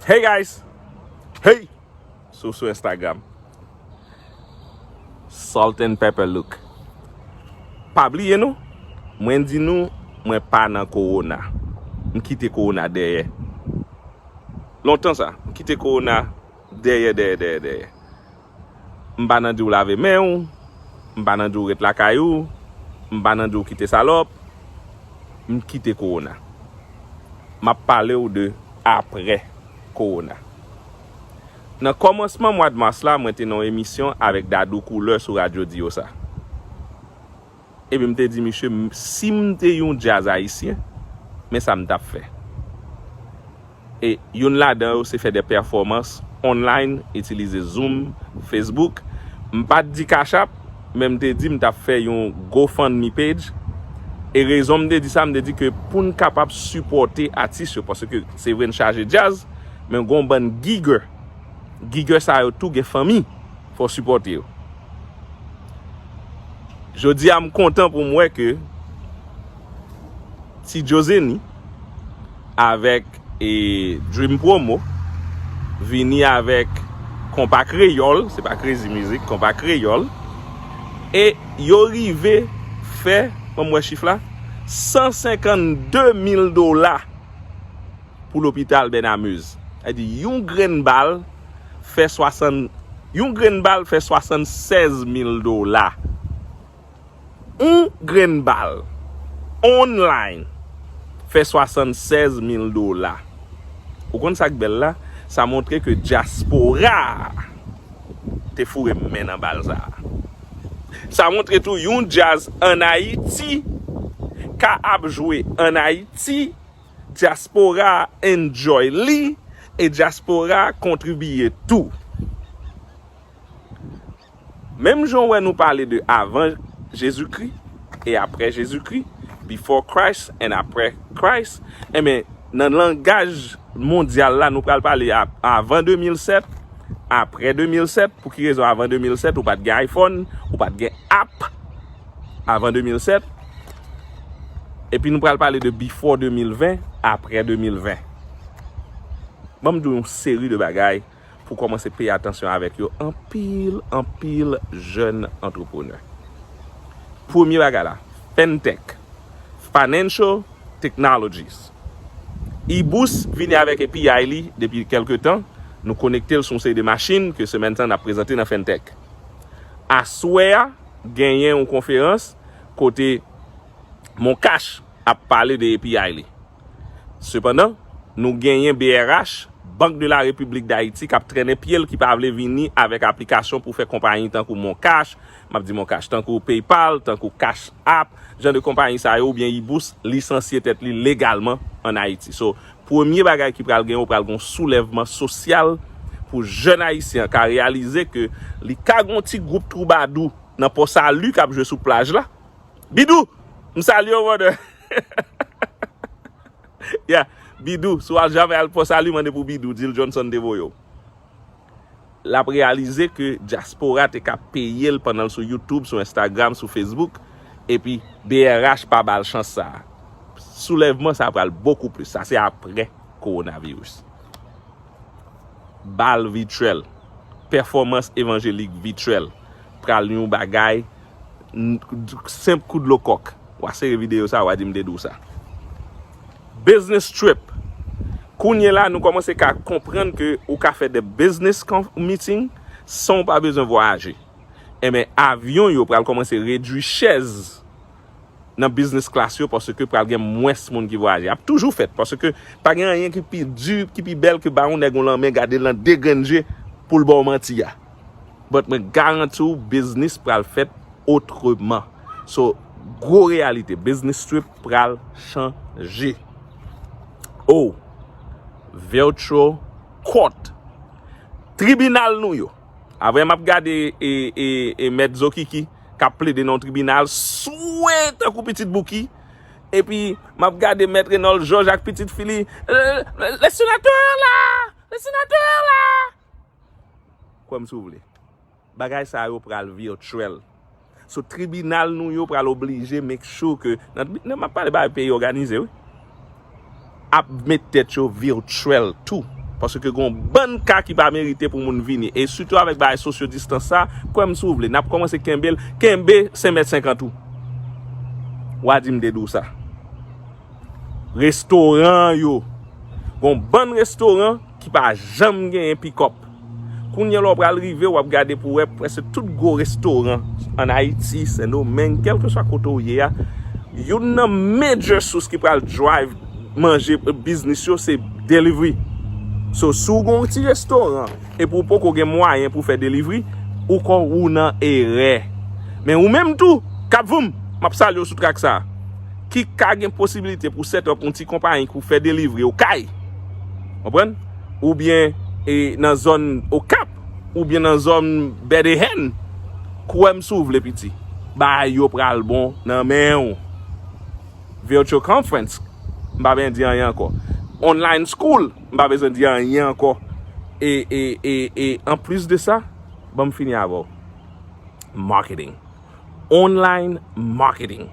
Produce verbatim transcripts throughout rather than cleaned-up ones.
Hey guys! Hey! Sou sou Instagram. Salt and pepper look. Pa bliye non, mwen di nou, mwen pa nan kowona. M kite kowona dèyè. Lontan sa, m kite kowona dèyè, dèyè, dèyè, dèyè. M pa nan di w lave men w, m pa nan di w ret lakay ou, m pa nan di w kite salòp, m kite kowona. M ap pale w de apre kowona. Nan kòmansman mwa d mas la, mwen te nan yon emisyon avèk Dadou Koulè sou radyo Diyosa. Epi m te di misye, m- si m te yon djaz ayisyen, men sa m t ap fè. E youn ladan yo se fè de pèfòmans online, itilize Zoom, Facebook. M pa t di Cash App, men m te di m t ap fè yon GoFundMe page. E rezon m te di sa, m te di ke pou n kapab sipòte atis yo, paske se vre n chaje djaz, men gon bann gigè. Gigè sa yo tou gen fanmi, fò sipòte yo. Jodi a, m kontan pou m wè ke Ti Jozeni avèk e Dream Promo vini avèk Konpa Kreyòl, se pa Crazy Music, Konpa Kreyòl, e yo rive fè, ban m wè chif la, san senkannde mil dola pou lopital Bènamez. Sa di yon grenn bal fè swasann, yon grenn bal fè swasannsèz mil dola. Yon grenn bal online fè swasannsèz mil dola. Ou konn sa k bèl la? Sa montre ke dyaspora a te foure men nan bal sa a. Sa montre tou yon djaz ann Ayiti ka ap jwe ann Ayiti, dyaspora a enjoy li, e dyaspora a kontribiye tou. Menm jan w wè nou pale de avan Jezikri e apre Jezikri, before Christ and apre Christ, enben, nan langaj mondyal la, nou pral pale a- avan de mil sèt, apre de mil sèt. Pou ki rezon avan de mil sèt? Ou pa t gen iPhone, ou pa t gen app avan de mil sèt. Epi nou pral pale de before de mil ven, apre de mil ven. Ban m di w yon seri de bagay pou kòmanse peye atansyon avèk yo, anpil, anpil jèn antreprenè. Premye bagay la, fintech, financial technologies. Ibous vini avèk A P I li depi kèlke tan. Nou konekte l sou yon seri de machin ke semèn sa n ap prezante nan fintech. Aswè a, genyen yon konferans kote Moncash ap pale de A P I li. Sepandan, nou genyen B R H, Banque de la République d'Haïti, k ap trennen pye l, ki pa vle vini avèk aplikasyon pou fè konpayi tankou Moncash, m ap di Moncash, tankou PayPal, tankou Cash App, jan de konpayi sa yo, oubyen Ibous lisansye tèt li legalman ann Ayiti. So, premye bagay ki pral gen, ou pral gen yon soulèvman sosyal pou jèn ayisyen an ka reyalize ke li ka gen yon ti gwoup twoubadou nan Pò Sali k ap jwe sou plaj la. Bidou, m salye w, brother. Yeah, Bidou, si w al jamè al Pò Sali, mande pou Bidou, di l Johnson te voye w. L ap reyalize ke dyaspora te ka peye l pandan l sou YouTube, sou Instagram, sou Facebook, epi B R H pa ba l chans sa a. Soulèvman sa a pral bokou plis. Sa se apre kowonaviris. Bal vityèl, pèfòmans evanjelik vityèl pral yon bagay n- senp kou dlo kòk. W a sere videyo sa, w a di m te di w sa. Business trip. Kounye la, nou kòmanse ka konprann ke ou ka fè de business con- meeting san w pa bezwen vwayaje. Enben, avyon yo pral kòmanse redui chèz nan business class yo, paske pral gen mwens moun ki vwayaje. Ap toujou fèt, paske pa gen anyen ki pi di, ki pi bèl ke ba yon nèg yon lanmen, gade l nan de grenn je pou l ba w manti a. But mwen garanti w, business pral fèt otreman. So, gwo reyalite, business trip pral chanje. Oh, virtual court. Tribinal nou yo. Apre m ap gade e, e, e mèt Zokiki k ap plede nan yon tribinal swe tankou pitit Bouki. Epi m ap gade mèt Renold Georges ak pitit fi li, le, le, le senatè la! Le senatè la! Kwè m si w vle. Bagay sa yo pral virtual. So tribinal nou yo pral oblije make sure ke nan, nan m ap pale bagay peyi òganize wi. Ap met tèt yo virtual tou. Paske gen yon bann ka ki pa merite pou moun vini. E sitou avèk bagay sosyo distans sa, kwè m si w vle, n ap kòmanse kenbe l, kenbe senk mèt senkant ou. W a di m te di w sa. Restoran yo. Gen yon bann restoran ki pa janm genyen pikòp. Kounye a lè w pral rive, w ap gade pou w wè prèske tout gwo restoran ann Ayiti, Sendomeng, kèlkeswa kote w ye a, youn nan major sous ki pral drive manje, biznis yo, se delivery. So, si w gen yon ti restoran epi w poko gen mwayen pou w fè delivery, ou kò ou nan erè. Men ou menm tou, k ap voum, m ap salye w sou trak sa a, ki ka gen posibilite pou w set up yon ti konpayi pou w fè delivery ou kay. Konprann? Oubyen e, nan zòn Okap, oubyen nan zòn Bèdehèn, kwè m si w vle piti. Bagay yo pral bon nan men w. Virtual conference, m pa bezwen di anyen ankò. Online school, m pa bezwen di anyen ankò. E, e, e, e, anplis de sa, ban m fini avè w. Marketing. Online marketing.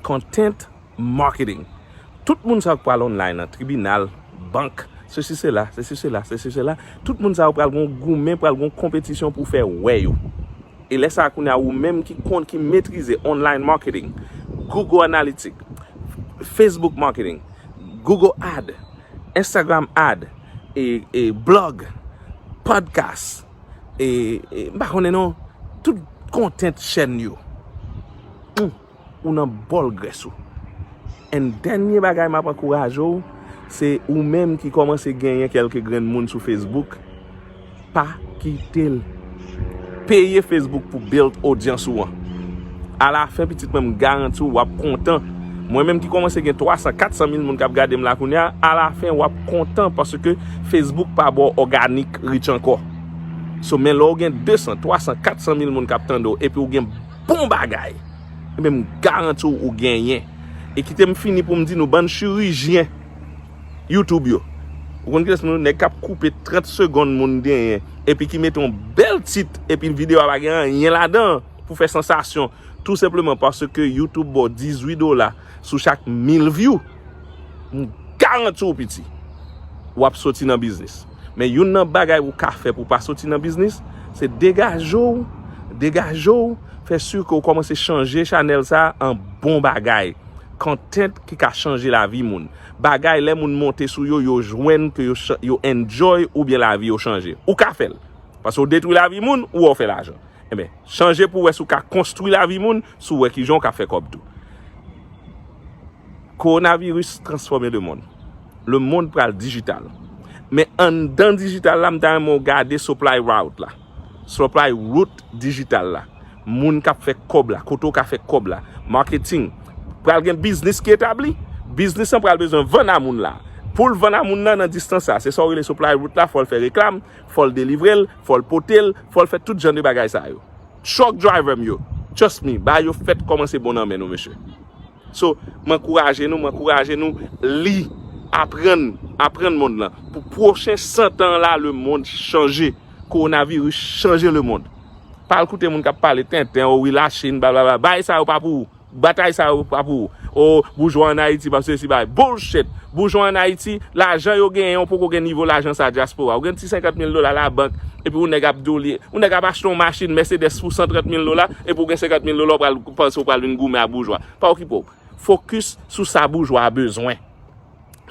Content marketing. Tout moun sa yo k pral online nan, tribinal, bank, sesi sela, sesi sela, sesi sela. Tout moun sa yo pral gon goumen, pral gon konpetisyon pou fè wè yo. E lè sa a kounye a ou menm ki konn, ki metrize online marketing, Google Analytics, Facebook marketing, Google Ad, Instagram Ad, e, e blog, podcast, e, e m pa konnen non, tout content chèn yo. Hmm. Ou nan bòl grès ou. And dènye bagay m ap ankouraje w, se ou menm ki kòmanse genyen kèlke grenn moun sou Facebook, pa kite l. Peye Facebook pou build odyans ou an. Alafen, pitit mwen, m garanti w, w ap kontan. Mwen menm ki kòmanse gen twa san, kat san mil moun k ap gade m la kounye a, alafen, w ap kontan paske Facebook pa ba w organic reach ankò. So, men lè w gen de san, twa san, kat san mil moun k ap tande w, epi w gen bon bagay, men m garanti w, ou genyen. E kite m fini pou m di nou, bann chirijyen YouTube yo. Ou konn kilès moun yo? Nèg k ap koupe trant segonn moun genyen, epi ki mete yon bèl tit, epi videyo a pa gen anyen ladan pou fè sansasyon. Tou senpleman paske YouTube ba w dizuit dola sou chak mil view. M garanti w, piti, w ap soti nan biznis. Men youn nan bagay ou ka fè pou w pa soti nan biznis, se degaje w, degaje w, fè si ke w kòmanse chanje chanèl sa a an bon bagay. Content ki ka chanje lavi moun. Bagay lè moun monte sou yo, yo jwenn ke yo cha-, yo enjoy oubyen lavi yo chanje. Ou ka fè l. Paske w detwi lavi moun, ou wè w fè lajan. Enben, chanje pou w wè si w ka konstwi lavi moun, si w wè kijan w ka fè kòb tou. Kowonaviris transfòme lemonn. Lemonn pral dijital. Men anndan dijital la, m ta renmen w gade supply route la. Supply route dijital la. Moun k ap fè kòb la, kote w ka fè kòb la. Marketing. Pral gen biznis ki etabli. Biznis lan pral bezwen vann a moun la. Pou l vann a moun nan, nan distans sa, se sa w rele supply route la, fò l fè reklam, fò l delivre l, fò l pote l, fò l fè tout jan de bagay sa yo. Truck driver m yo, trust me, bagay yo fèt kòmanse bon nan men nou, mesye. So, m ankouraje nou, m ankouraje nou, li, aprann, aprann mond lan. Pou pwochen san tan la, lemonn chanje. Kowonaviris chanje lemonn. Pa al koute moun k ap pale tenten, o wi, Lachin, blablabla. Bagay sa yo pa pou ou. Batay sa yo pa pou ou. O, boujwa ann Ayiti, paske si bagay. Bullshit! Boujwa ann Ayiti, lajan yo genyen, ou poko gen nivo lajan sa dyaspora. Ou gen ti senkant mil dola labank, epi ou nèg ap di w li, ou nèg ap achte yon machin Mercedes pou san trant mil dola, epi ou gen senkant mil dola, ou pral panse ou pral vin goumen ak boujwa. Pa okipe w. Fokis sou sa boujwa a bezwen.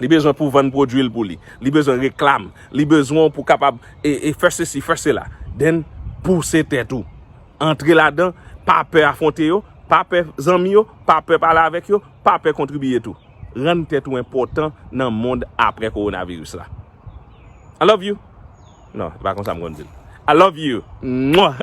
Li bezwen pou vann pwodui l pou li. Li bezwen reklam. Li bezwen w pou kapab e, e fè sesi, fè sela. Then, pouse tèt ou. Antre ladan, pa pè afwonte yo, pa pè zanmi yo, pa pè pale avèk yo, pa pè kontribiye tou. Rann tèt ou enpòtan nan mond apre kowonaviris la. I love you. Non, se pa konsa m konn di l. I love you. Mwah!